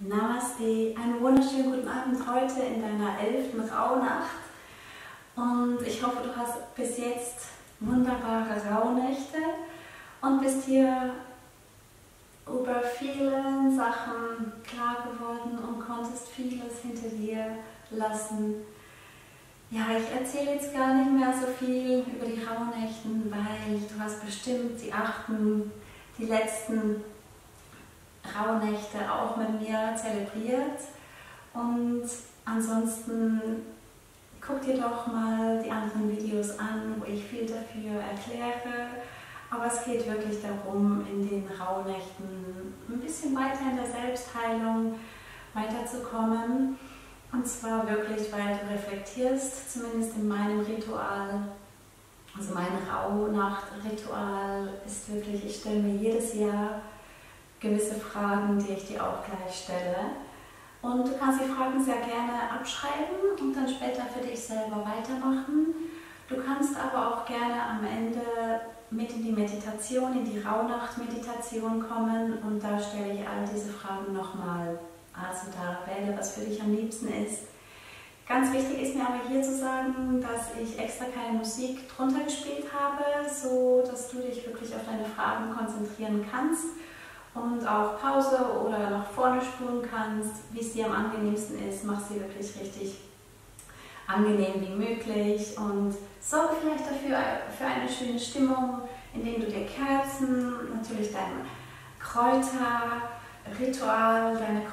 Namaste, einen wunderschönen guten Abend heute in deiner 11. Rauhnacht und ich hoffe, du hast bis jetzt wunderbare Rauhnächte und bist hier über viele Sachen klar geworden und konntest vieles hinter dir lassen. Ja, ich erzähle jetzt gar nicht mehr so viel über die Rauhnächten, weil du hast bestimmt die letzten Rauhnächte auch mit mir zelebriert. Und ansonsten guck dir doch mal die anderen Videos an, wo ich viel dafür erkläre. Aber es geht wirklich darum, in den Rauhnächten ein bisschen weiter in der Selbstheilung weiterzukommen. Und zwar wirklich, weil du reflektierst, zumindest in meinem Ritual. Also mein Rauhnacht-Ritual ist wirklich, ich stelle mir jedes Jahr gewisse Fragen, die ich dir auch gleich stelle. Und du kannst die Fragen sehr gerne abschreiben und dann später für dich selber weitermachen. Du kannst aber auch gerne am Ende mit in die Meditation, in die Rauhnacht-Meditation kommen und da stelle ich all diese Fragen nochmal. Also da wähle, was für dich am liebsten ist. Ganz wichtig ist mir aber hier zu sagen, dass ich extra keine Musik drunter gespielt habe, so dass du dich wirklich auf deine Fragen konzentrieren kannst und auch Pause oder nach vorne spulen kannst, wie es dir am angenehmsten ist. Mach sie wirklich richtig angenehm wie möglich und sorge vielleicht dafür für eine schöne Stimmung, indem du dir Kerzen, natürlich dein Kräuterritual, deine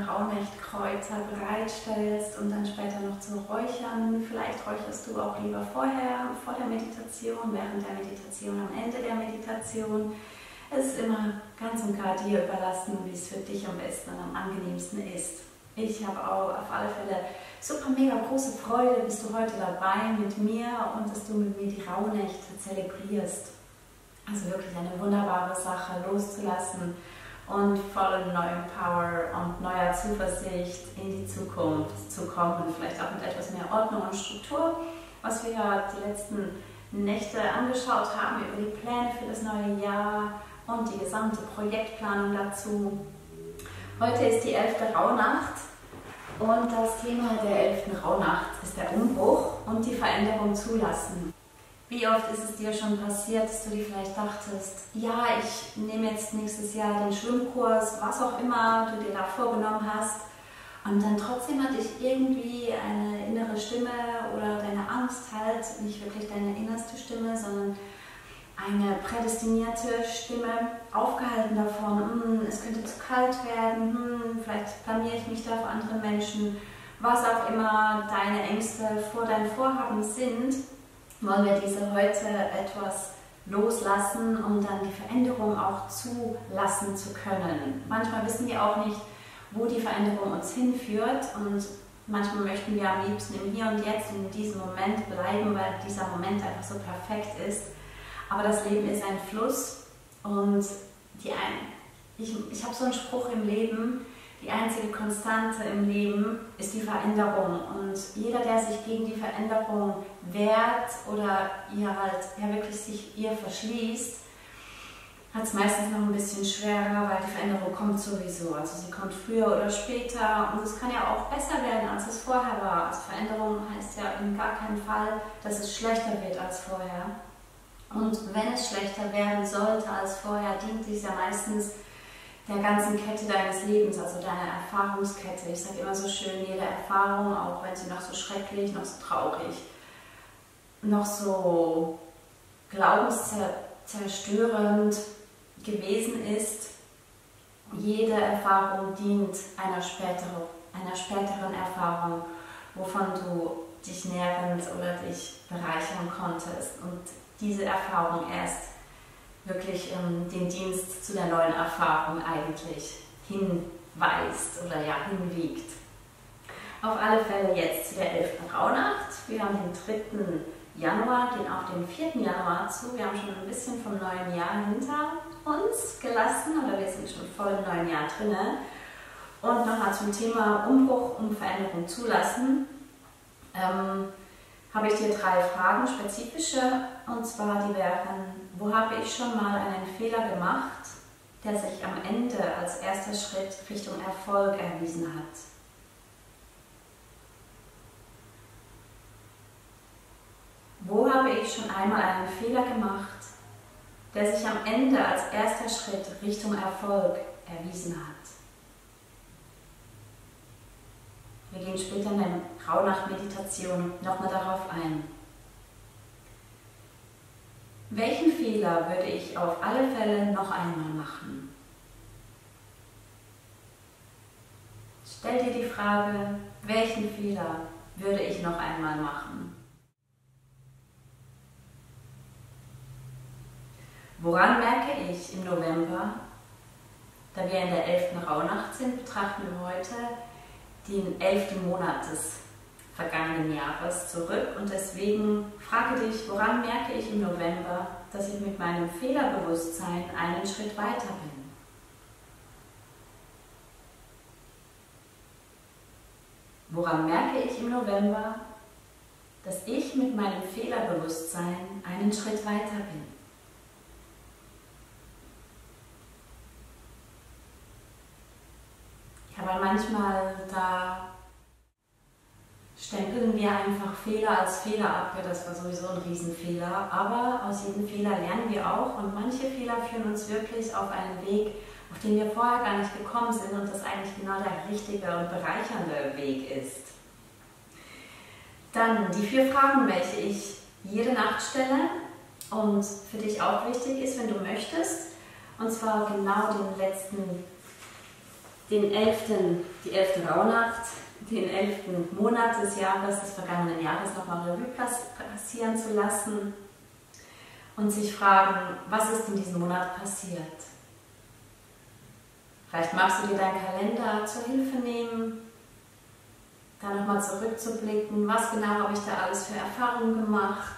Rauhnächtkräuter bereitstellst und dann später noch zu räuchern. Vielleicht räucherst du auch lieber vor der Meditation, während der Meditation, am Ende der Meditation. Es ist immer ganz und gar dir überlassen, wie es für dich am besten und am angenehmsten ist. Ich habe auch auf alle Fälle super mega große Freude, bist du heute dabei mit mir und dass du mit mir die Rauhnächte zelebrierst. Also wirklich eine wunderbare Sache loszulassen und voller neuem Power und neuer Zuversicht in die Zukunft zu kommen. Vielleicht auch mit etwas mehr Ordnung und Struktur, was wir ja die letzten Nächte angeschaut haben über die Pläne für das neue Jahr und die gesamte Projektplanung dazu. Heute ist die 11. Rauhnacht und das Thema der 11. Rauhnacht ist der Umbruch und die Veränderung zulassen. Wie oft ist es dir schon passiert, dass du dir vielleicht dachtest, ja, ich nehme jetzt nächstes Jahr den Schwimmkurs, was auch immer du dir da vorgenommen hast, und dann trotzdem hat dich irgendwie eine innere Stimme oder deine Angst halt, nicht wirklich deine innerste Stimme, sondern eine prädestinierte Stimme aufgehalten davon, es könnte zu kalt werden, vielleicht blamiere ich mich da vor anderen Menschen, was auch immer deine Ängste vor deinem Vorhaben sind, wollen wir diese heute etwas loslassen, um dann die Veränderung auch zulassen zu können. Manchmal wissen wir auch nicht, wo die Veränderung uns hinführt und manchmal möchten wir am liebsten im Hier und Jetzt in diesem Moment bleiben, weil dieser Moment einfach so perfekt ist. Aber das Leben ist ein Fluss und ich habe so einen Spruch im Leben, die einzige Konstante im Leben ist die Veränderung. Und jeder, der sich gegen die Veränderung wehrt oder wirklich sich ihr verschließt, hat es meistens noch ein bisschen schwerer, weil die Veränderung kommt sowieso. Also sie kommt früher oder später und es kann ja auch besser werden, als es vorher war. Also Veränderung heißt ja in gar keinem Fall, dass es schlechter wird als vorher. Und wenn es schlechter werden sollte als vorher, dient dies ja meistens der ganzen Kette deines Lebens, also deiner Erfahrungskette. Ich sage immer so schön, jede Erfahrung, auch wenn sie noch so schrecklich, noch so traurig, noch so glaubenszerstörend gewesen ist, jede Erfahrung dient einer späteren Erfahrung, wovon du dich nähren oder dich bereichern konntest. Und diese Erfahrung erst wirklich den Dienst zu der neuen Erfahrung eigentlich hinweist oder ja hinwiegt. Auf alle Fälle jetzt zu der 11. Rauhnacht. Wir haben den 3. Januar, gehen auf den 4. Januar zu. Wir haben schon ein bisschen vom neuen Jahr hinter uns gelassen oder wir sind schon voll im neuen Jahr drin. Und nochmal zum Thema Umbruch und Veränderung zulassen. Habe ich dir 3 Fragen, spezifische, und zwar die wären, wo habe ich schon mal einen Fehler gemacht der sich am Ende als erster Schritt Richtung Erfolg erwiesen hat? Wo habe ich schon einmal einen Fehler gemacht, der sich am Ende als erster Schritt Richtung Erfolg erwiesen hat? Wir gehen später in der Rauhnacht-Meditation nochmal darauf ein. Welchen Fehler würde ich auf alle Fälle noch einmal machen? Stell dir die Frage, welchen Fehler würde ich noch einmal machen? Woran merke ich im November, da wir in der 11. Rauhnacht sind, betrachten wir heute den 11. Monat des vergangenen Jahres zurück und deswegen frage dich, woran merke ich im November, dass ich mit meinem Fehlerbewusstsein einen Schritt weiter bin? Woran merke ich im November, dass ich mit meinem Fehlerbewusstsein einen Schritt weiter bin? Ja, weil manchmal da stempeln wir einfach Fehler als Fehler ab, ja, das war sowieso ein Riesenfehler, aber aus jedem Fehler lernen wir auch und manche Fehler führen uns wirklich auf einen Weg, auf den wir vorher gar nicht gekommen sind und das eigentlich genau der richtige und bereichernde Weg ist. Dann die 4 Fragen, welche ich jede Nacht stelle und für dich auch wichtig ist, wenn du möchtest, und zwar genau die 11. Rauhnacht, den 11. Monat des Jahres, des vergangenen Jahres nochmal Revue passieren zu lassen und sich fragen, was ist in diesem Monat passiert? Vielleicht magst du dir deinen Kalender zur Hilfe nehmen, da nochmal zurückzublicken, was genau habe ich da alles für Erfahrungen gemacht,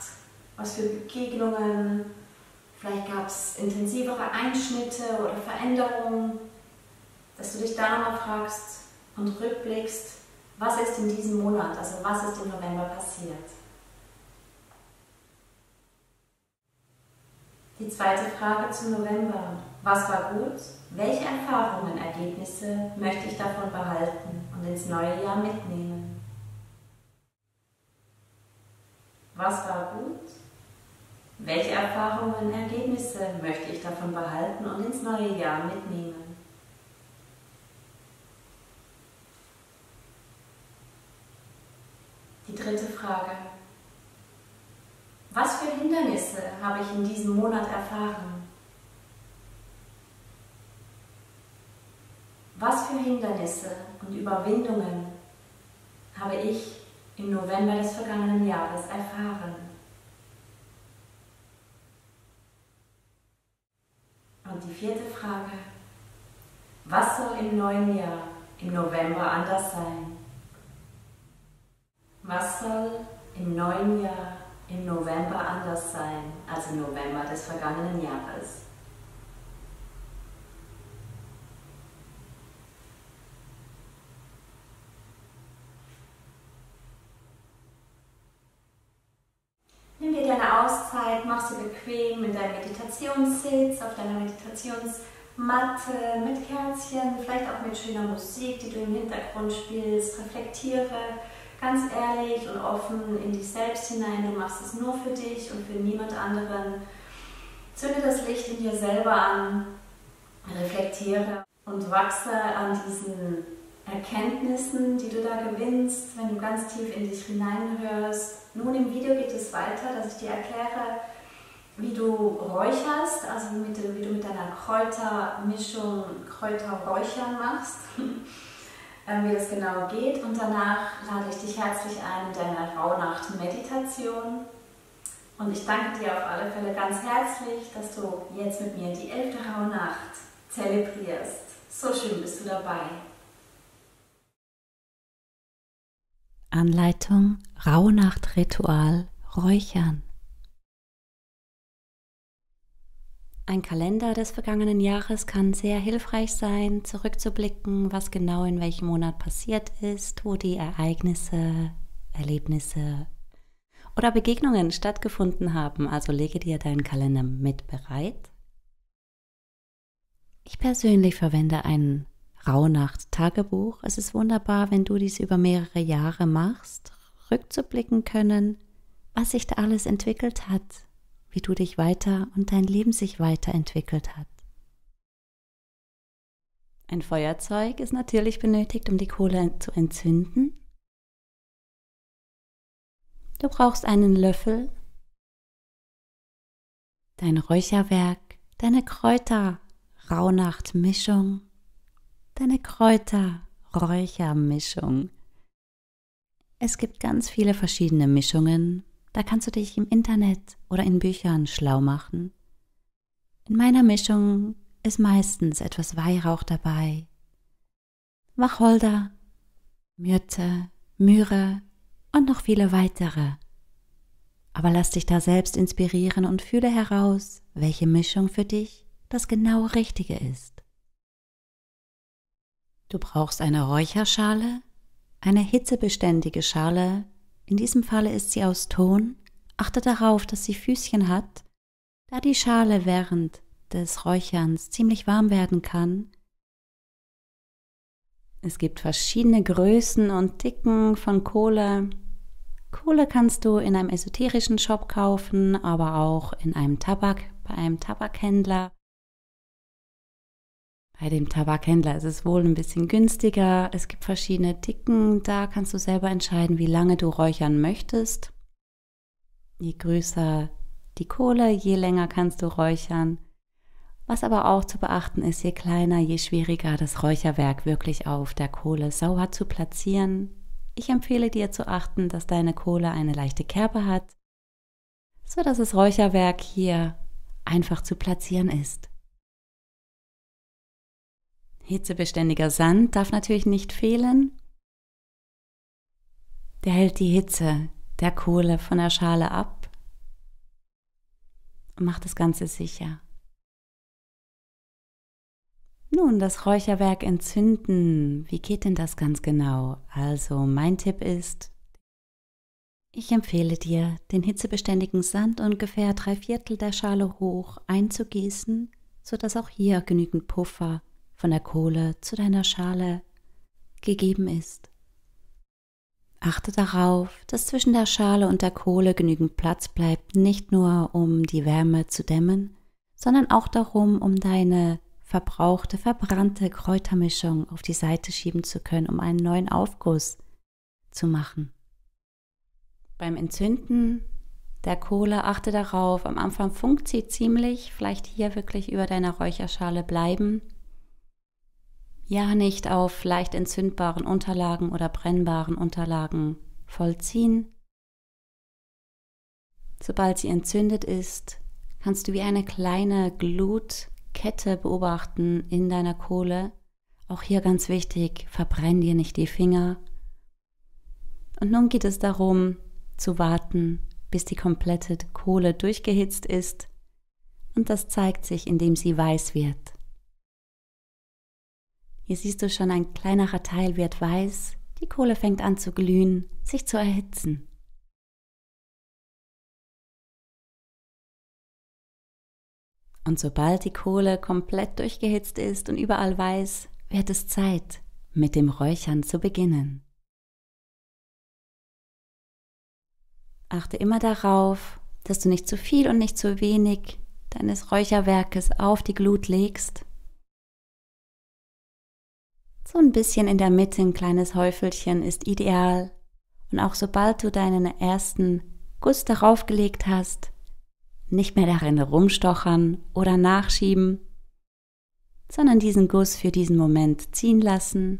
was für Begegnungen, vielleicht gab es intensivere Einschnitte oder Veränderungen, dass du dich da nochmal fragst und rückblickst, was ist in diesem Monat, also was ist im November passiert. Die zweite Frage zum November. Was war gut? Welche Erfahrungen, Ergebnisse möchte ich davon behalten und ins neue Jahr mitnehmen? Was war gut? Welche Erfahrungen, Ergebnisse möchte ich davon behalten und ins neue Jahr mitnehmen? Die dritte Frage. Was für Hindernisse habe ich in diesem Monat erfahren? Was für Hindernisse und Überwindungen habe ich im November des vergangenen Jahres erfahren? Und die vierte Frage. Was soll im neuen Jahr, im November anders sein? Was soll im neuen Jahr, im November anders sein als im November des vergangenen Jahres? Nimm dir deine Auszeit, mach sie bequem in deinem Meditationssitz, auf deiner Meditationsmatte, mit Kerzchen, vielleicht auch mit schöner Musik, die du im Hintergrund spielst. Reflektiere ganz ehrlich und offen in dich selbst hinein. Du machst es nur für dich und für niemand anderen. Zünde das Licht in dir selber an, reflektiere und wachse an diesen Erkenntnissen, die du da gewinnst, wenn du ganz tief in dich hineinhörst. Nun im Video geht es weiter, dass ich dir erkläre, wie du räucherst, also wie du mit deiner Kräutermischung Kräuterräuchern machst. Wie das genau geht, und danach lade ich dich herzlich ein in deine Rauhnacht-Meditation und ich danke dir auf alle Fälle ganz herzlich, dass du jetzt mit mir die 11. Rauhnacht zelebrierst. So schön bist du dabei. Anleitung Rauhnacht-Ritual Räuchern. Ein Kalender des vergangenen Jahres kann sehr hilfreich sein, zurückzublicken, was genau in welchem Monat passiert ist, wo die Ereignisse, Erlebnisse oder Begegnungen stattgefunden haben. Also lege dir deinen Kalender mit bereit. Ich Ich persönlich verwende ein Rauhnacht-Tagebuch. Es ist wunderbar, wenn du dies über mehrere Jahre machst, rückzublicken können, was sich da alles entwickelt hat, wie du dich weiter und dein Leben sich weiterentwickelt hat. Ein Feuerzeug ist natürlich benötigt, um die Kohle zu entzünden. Du brauchst einen Löffel, dein Räucherwerk, deine Kräuter-Rauhnacht-Mischung, deine Kräuter-Räuchermischung. Es gibt ganz viele verschiedene Mischungen, da kannst du dich im Internet oder in Büchern schlau machen. In meiner Mischung ist meistens etwas Weihrauch dabei, Wacholder, Myrte, Myrrhe und noch viele weitere. Aber lass dich da selbst inspirieren und fühle heraus, welche Mischung für dich das genau Richtige ist. Du brauchst eine Räucherschale, eine hitzebeständige Schale, in diesem Falle ist sie aus Ton. Achte darauf, dass sie Füßchen hat, da die Schale während des Räucherns ziemlich warm werden kann. Es gibt verschiedene Größen und Dicken von Kohle. Kohle kannst du in einem esoterischen Shop kaufen, aber auch bei einem Tabakhändler. Bei dem Tabakhändler ist es wohl ein bisschen günstiger. Es gibt verschiedene Dicken, da kannst du selber entscheiden, wie lange du räuchern möchtest. Je größer die Kohle, je länger kannst du räuchern. Was aber auch zu beachten ist, je kleiner, je schwieriger das Räucherwerk wirklich auf der Kohle sauber zu platzieren. Ich empfehle dir zu achten, dass deine Kohle eine leichte Kerbe hat, so dass das Räucherwerk hier einfach zu platzieren ist. Hitzebeständiger Sand darf natürlich nicht fehlen. Der hält die Hitze der Kohle von der Schale ab und macht das Ganze sicher. Nun, das Räucherwerk entzünden. Wie geht denn das ganz genau? Also, mein Tipp ist, ich empfehle dir, den hitzebeständigen Sand ungefähr 3/4 der Schale hoch einzugießen, sodass auch hier genügend Puffer von der Kohle zu deiner Schale gegeben ist. Achte darauf, dass zwischen der Schale und der Kohle genügend Platz bleibt, nicht nur um die Wärme zu dämmen, sondern auch darum, um deine verbrannte Kräutermischung auf die Seite schieben zu können, um einen neuen Aufguss zu machen. Beim Entzünden der Kohle achte darauf, am Anfang funkt sie ziemlich, vielleicht hier wirklich über deiner Räucherschale bleiben. Ja, nicht auf leicht entzündbaren Unterlagen oder brennbaren Unterlagen vollziehen. Sobald sie entzündet ist, kannst du wie eine kleine Glutkette beobachten in deiner Kohle. Auch hier ganz wichtig, verbrenn dir nicht die Finger. Und nun geht es darum, zu warten, bis die komplette Kohle durchgehitzt ist. Und das zeigt sich, indem sie weiß wird. Hier siehst du schon, ein kleinerer Teil wird weiß, die Kohle fängt an zu glühen, sich zu erhitzen. Und sobald die Kohle komplett durchgehitzt ist und überall weiß, wird es Zeit, mit dem Räuchern zu beginnen. Achte immer darauf, dass du nicht zu viel und nicht zu wenig deines Räucherwerkes auf die Glut legst. So ein bisschen in der Mitte, ein kleines Häufelchen ist ideal. Und auch sobald du deinen ersten Guss darauf gelegt hast, nicht mehr darin rumstochern oder nachschieben, sondern diesen Guss für diesen Moment ziehen lassen.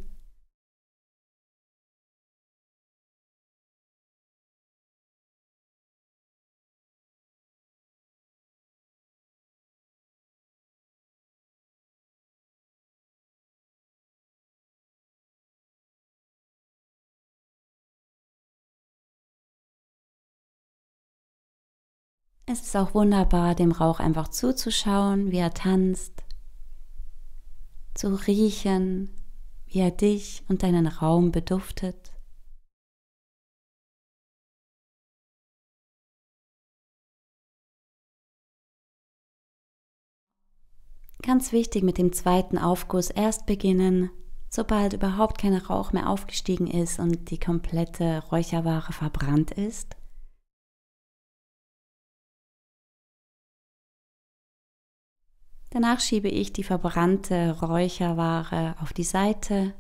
Es ist auch wunderbar, dem Rauch einfach zuzuschauen, wie er tanzt, zu riechen, wie er dich und deinen Raum beduftet. Ganz wichtig, mit dem zweiten Aufguss erst beginnen, sobald überhaupt kein Rauch mehr aufgestiegen ist und die komplette Räucherware verbrannt ist. Danach schiebe ich die verbrannte Räucherware auf die Seite,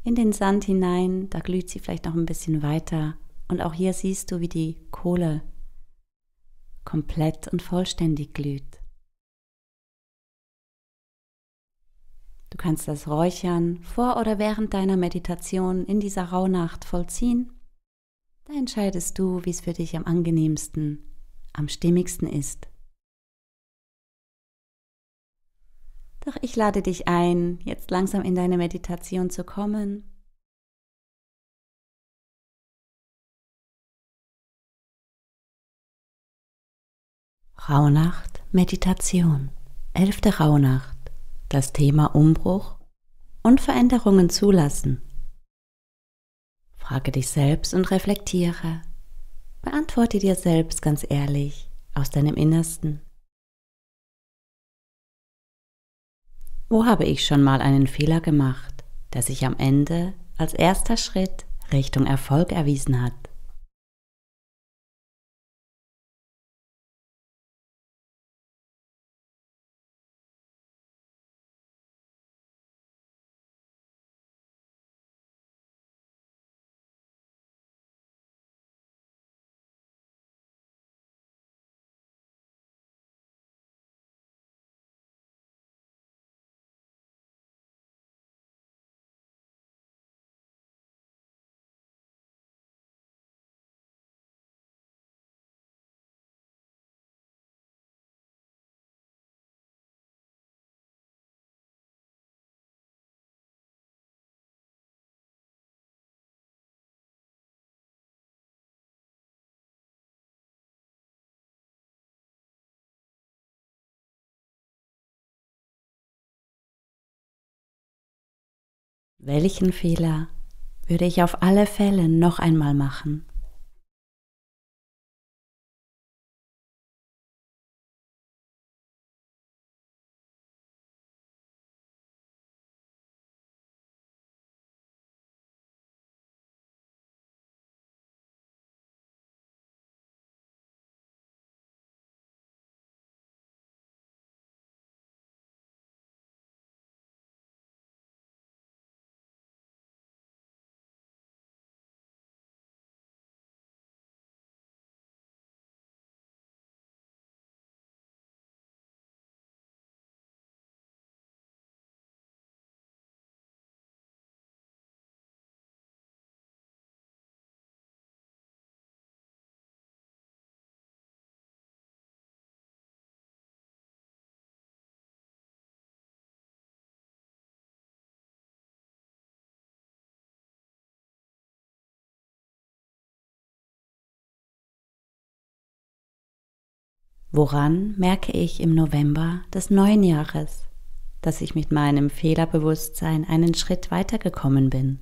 in den Sand hinein, da glüht sie vielleicht noch ein bisschen weiter. Und auch hier siehst du, wie die Kohle komplett und vollständig glüht. Du kannst das Räuchern vor oder während deiner Meditation in dieser Rauhnacht vollziehen. Da entscheidest du, wie es für dich am angenehmsten, am stimmigsten ist. Doch ich lade dich ein, jetzt langsam in deine Meditation zu kommen. Rauhnacht, Meditation, 11. Rauhnacht. Das Thema Umbruch und Veränderungen zulassen. Frage dich selbst und reflektiere. Beantworte dir selbst ganz ehrlich aus deinem Innersten. Wo habe ich schon mal einen Fehler gemacht, der sich am Ende als erster Schritt Richtung Erfolg erwiesen hat? Welchen Fehler würde ich auf alle Fälle noch einmal machen? Woran merke ich im November des neuen Jahres, dass ich mit meinem Fehlerbewusstsein einen Schritt weitergekommen bin?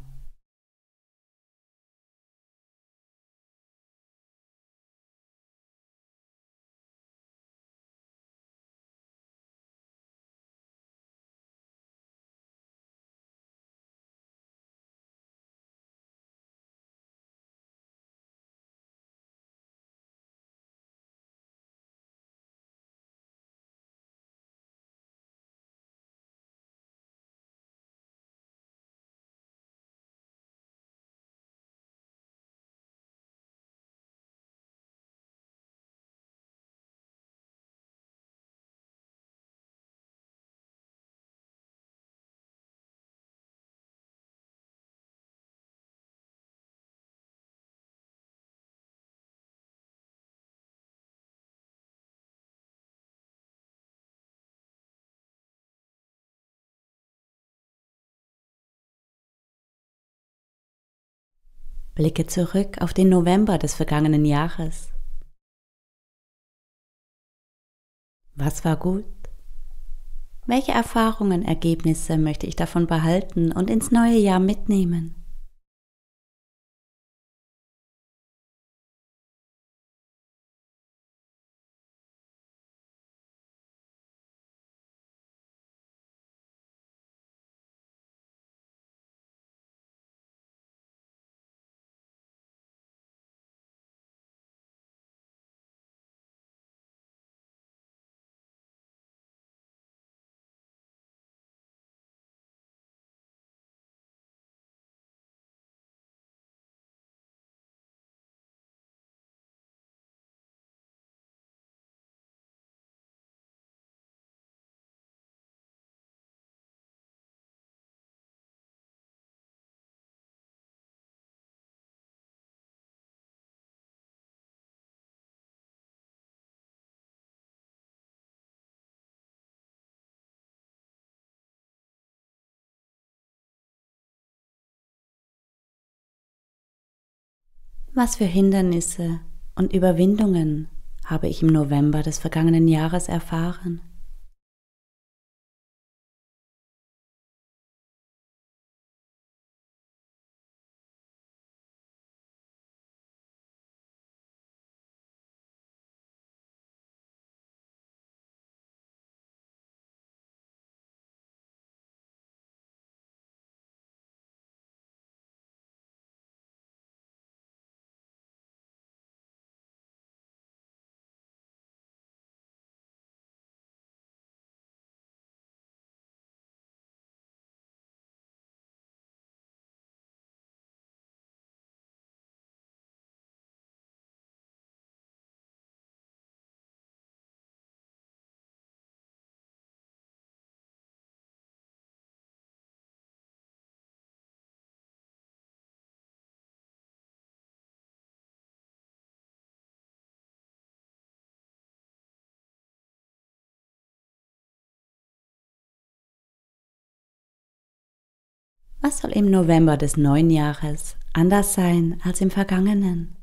Blicke zurück auf den November des vergangenen Jahres. Was war gut? Welche Erfahrungen, Ergebnisse möchte ich davon behalten und ins neue Jahr mitnehmen? Was für Hindernisse und Überwindungen habe ich im November des vergangenen Jahres erfahren? Was soll im November des neuen Jahres anders sein als im vergangenen?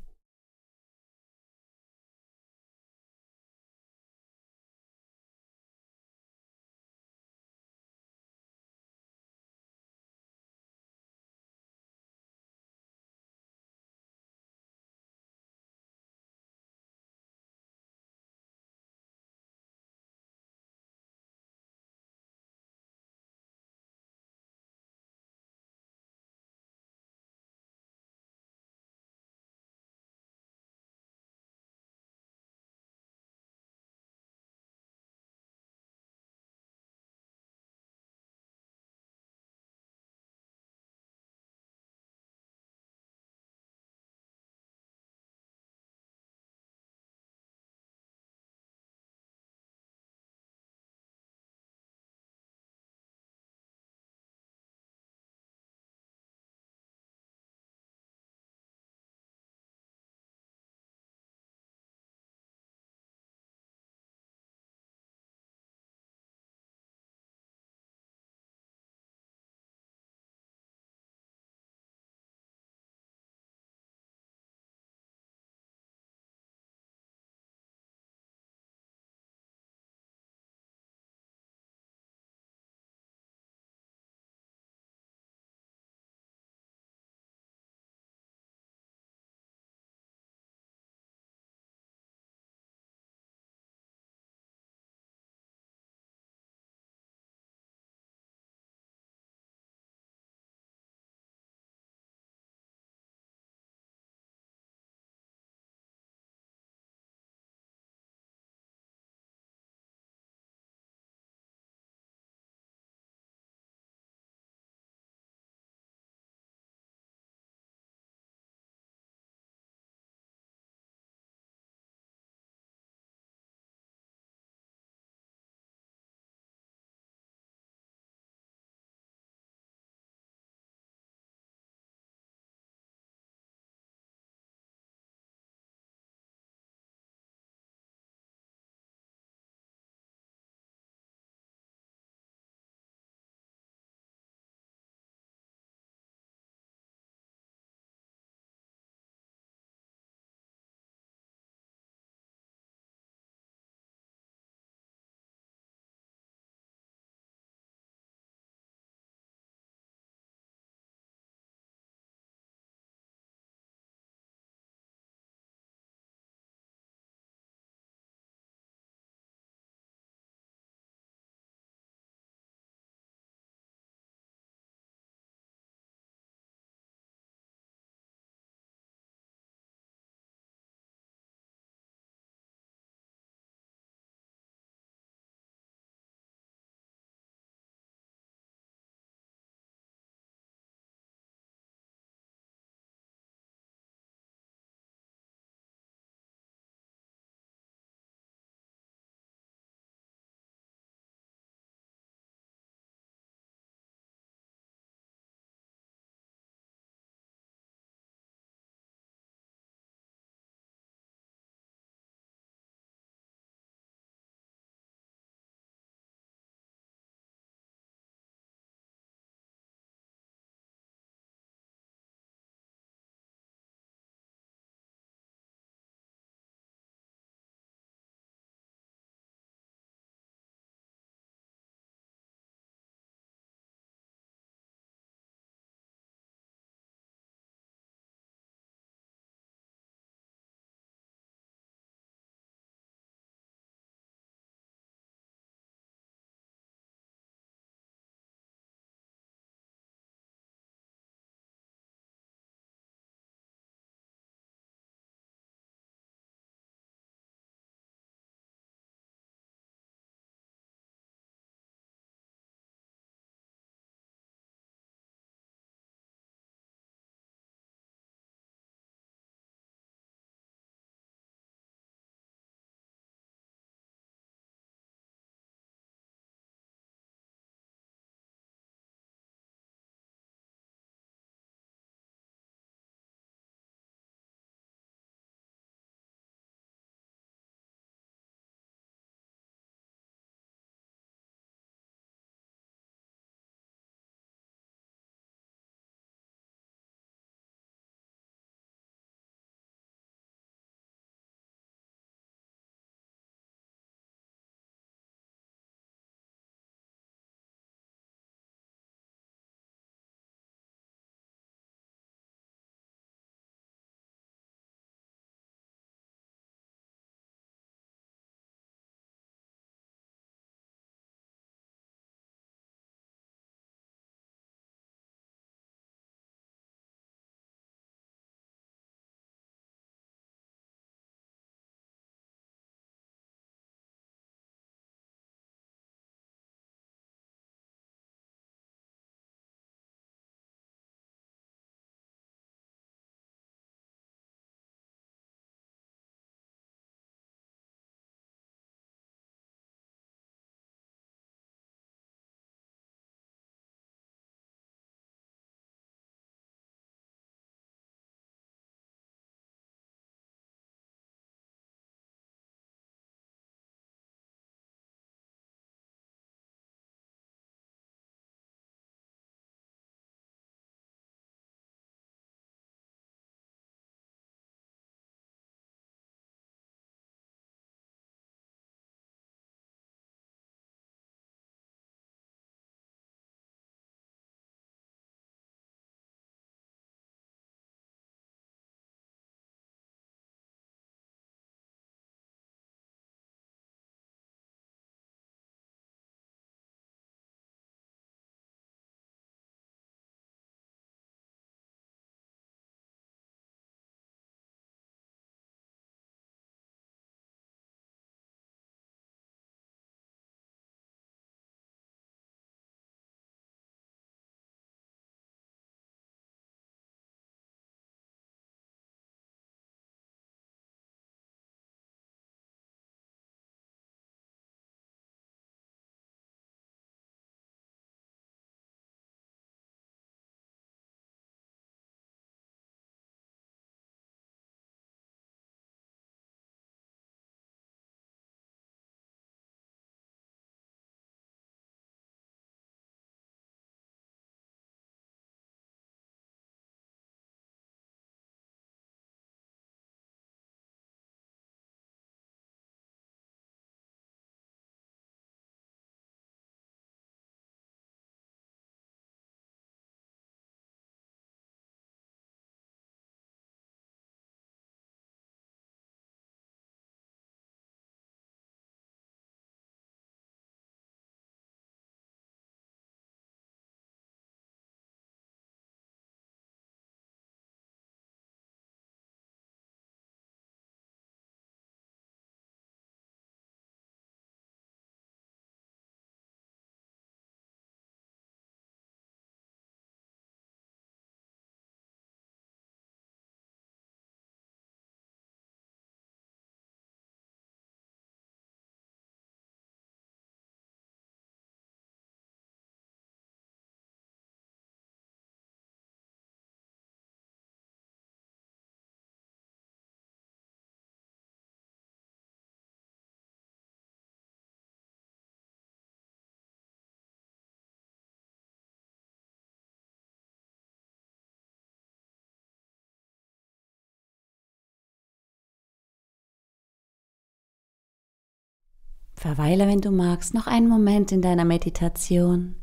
Verweile, wenn du magst, noch einen Moment in deiner Meditation.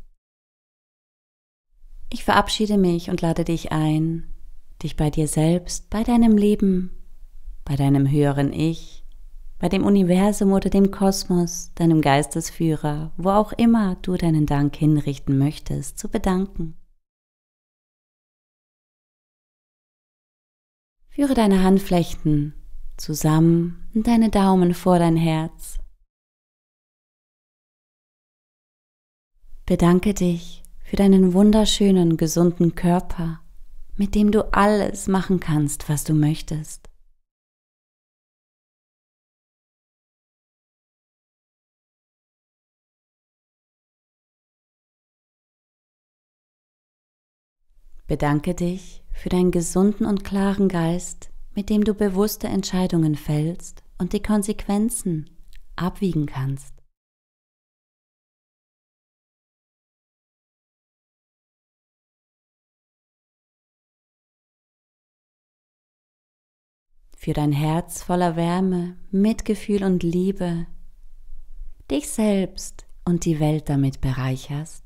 Ich verabschiede mich und lade dich ein, dich bei dir selbst, bei deinem Leben, bei deinem höheren Ich, bei dem Universum oder dem Kosmos, deinem Geistesführer, wo auch immer du deinen Dank hinrichten möchtest, zu bedanken. Führe deine Handflächen zusammen und deine Daumen vor dein Herz. Bedanke dich für deinen wunderschönen, gesunden Körper, mit dem du alles machen kannst, was du möchtest. Bedanke dich für deinen gesunden und klaren Geist, mit dem du bewusste Entscheidungen fällst und die Konsequenzen abwiegen kannst. Für dein Herz voller Wärme, Mitgefühl und Liebe, dich selbst und die Welt damit bereicherst.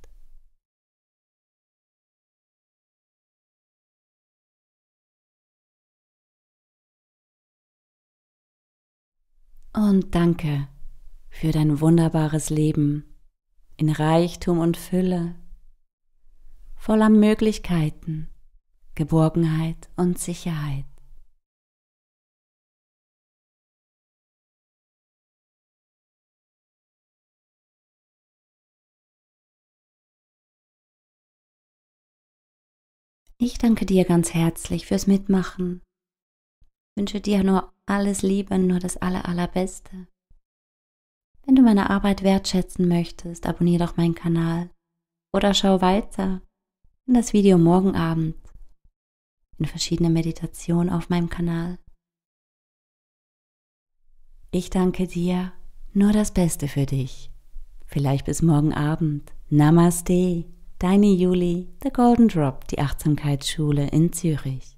Und danke für dein wunderbares Leben in Reichtum und Fülle, voller Möglichkeiten, Geborgenheit und Sicherheit. Ich danke dir ganz herzlich fürs Mitmachen. Ich wünsche dir nur alles Liebe, nur das Allerbeste. Wenn du meine Arbeit wertschätzen möchtest, abonniere doch meinen Kanal oder schau weiter in das Video morgen Abend in verschiedene Meditationen auf meinem Kanal. Ich danke dir, nur das Beste für dich. Vielleicht bis morgen Abend. Namaste, deine Juli, The Golden Drop, die Achtsamkeitsschule in Zürich.